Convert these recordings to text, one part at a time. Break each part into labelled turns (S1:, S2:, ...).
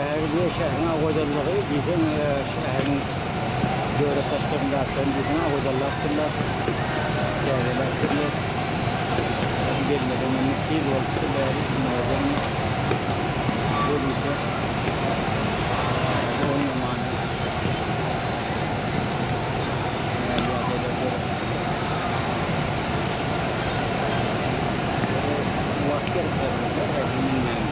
S1: Şäher diýe şäheriň owadanlygy diýseň şäheriň döwlet daşlaryny zatlaryny diýseň owadanlapdyrlar. Täzeläpdirler. Gelmeden indi tiz bolupdyr bäri owadan ýörite oýnamana nähili ýagdaýlar gerek. Wagt gerek her haýsyny münmäge.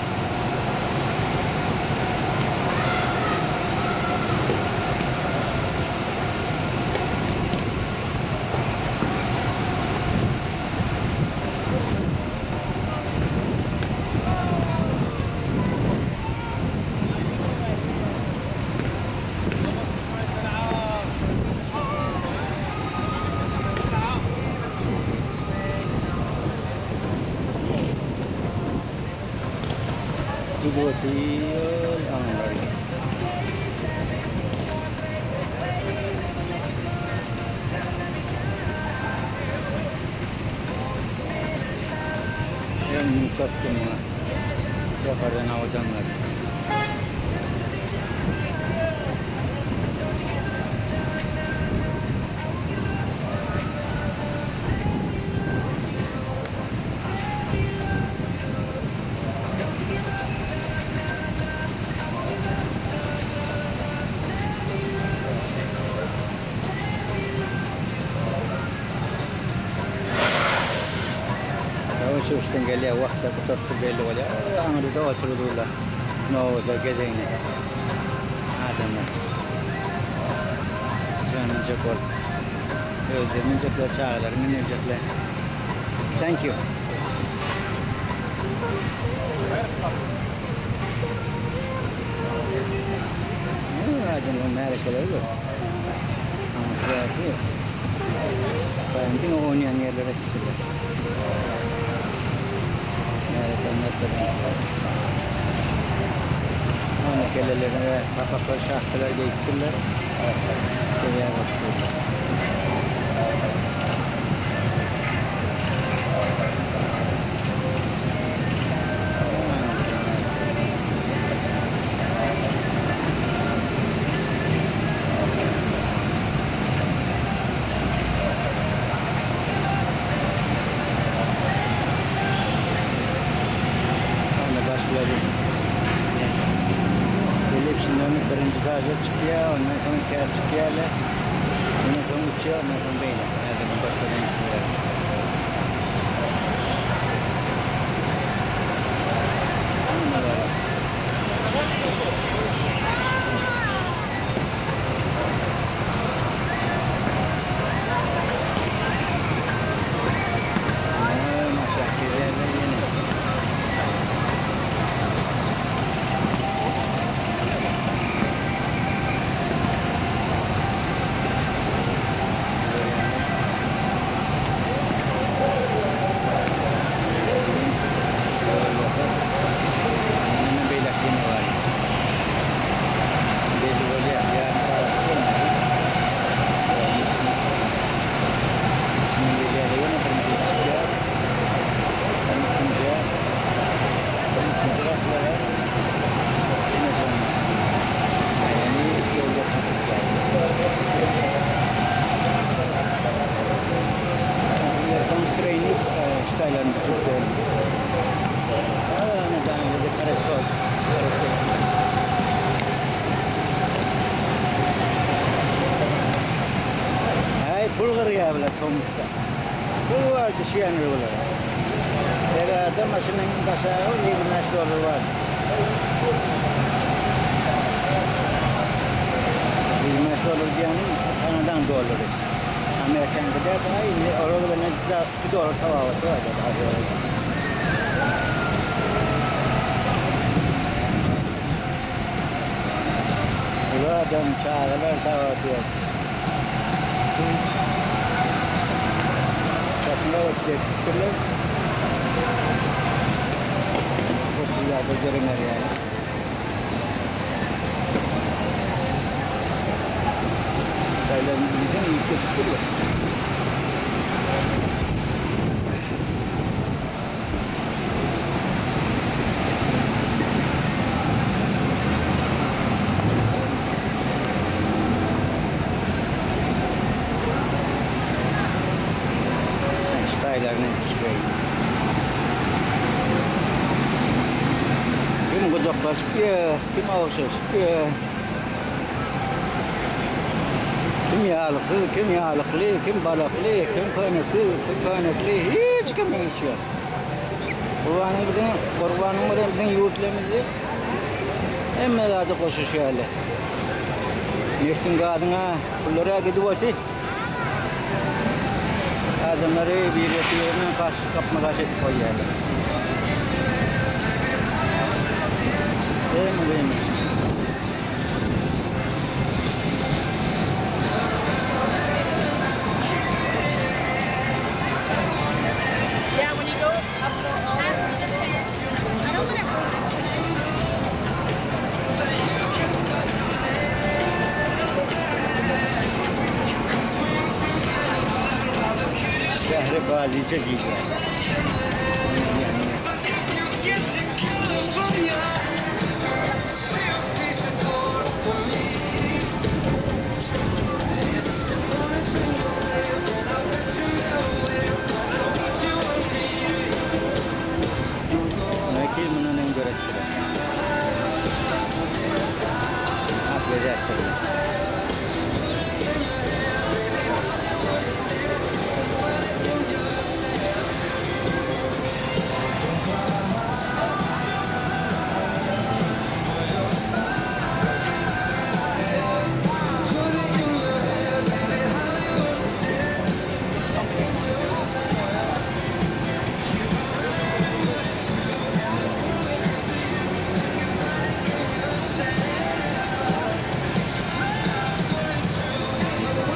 S1: Gidip otyr aňyrda. Hem münüp muňa. Ýokardan awadanlar. Uçuşdan gelýär, wagtda gutartdy belli bolýar. Aňyrda oturyp durlar. Nowada gezegine. Adamlar. Janynjak bolup. Özleri münjekler, çagalary münjekler. Thank you. Adamlar märekeleri gör. Baýam diňe oýnaýan ýerlere çykdylar. Märekenin ortasynda. Ana kellelerine papaklar, şahtalar geýipdirler. Gezýär bolup Ana başlady. Gelip şundan birinji saja çykýar, ondan soň ikä çykýarlar. Ondan soň üçe, ondan soň beýle. Häzirden başladan gitdiler. Belli bolýar. Ýarym sagat bolmady. Içinden gelýär-de ýene birinji çykýar. Soň ikinjä, soň üçünji gatlaga ýene soň ýagny ýolda çykyp Soň treýnik ştaýlaryny düşüp boldy. Ana daňyda karasol. Äý pul gyrýar bular tomusda. Pul bar düşýändir bulara. Her adam maşynyň başagy 25 dollar bar. 25 dollar diýýänim Kanadaň dollary. Amerikanky däl, aý indi olar bilen 2 dollar tawawaty bar. Uly adam, çagalar tawaty ýok. Daşyna oturtdylar. Oturýarda görüner ýaly. Saýlan diýseň üýtgeşikdir. gujaklaşyp ýör, kim ogşaşyp ýör. Kim ýalyksyz, kim ýalykly, kim balakly, kim köýneksiz, kim köýnekli, hiç kimiň işi ýok. Gurbanyň biziň, Gurbanyň bilen biziň ýurtlarymyzda hemme zady goşuşýarlar. Neftiň gazyň-a pullar-a gidip otyr. Adamlary biri-birine garşy gapma-garşy edip goýýarlar. Hemme gyýyndyr. Şähre Balyja diýilýär. Nähili mundan öň döretdiler. Has bezäpdirler.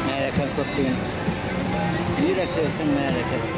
S1: Märeke köpdügini. Nirä kelseň märeke.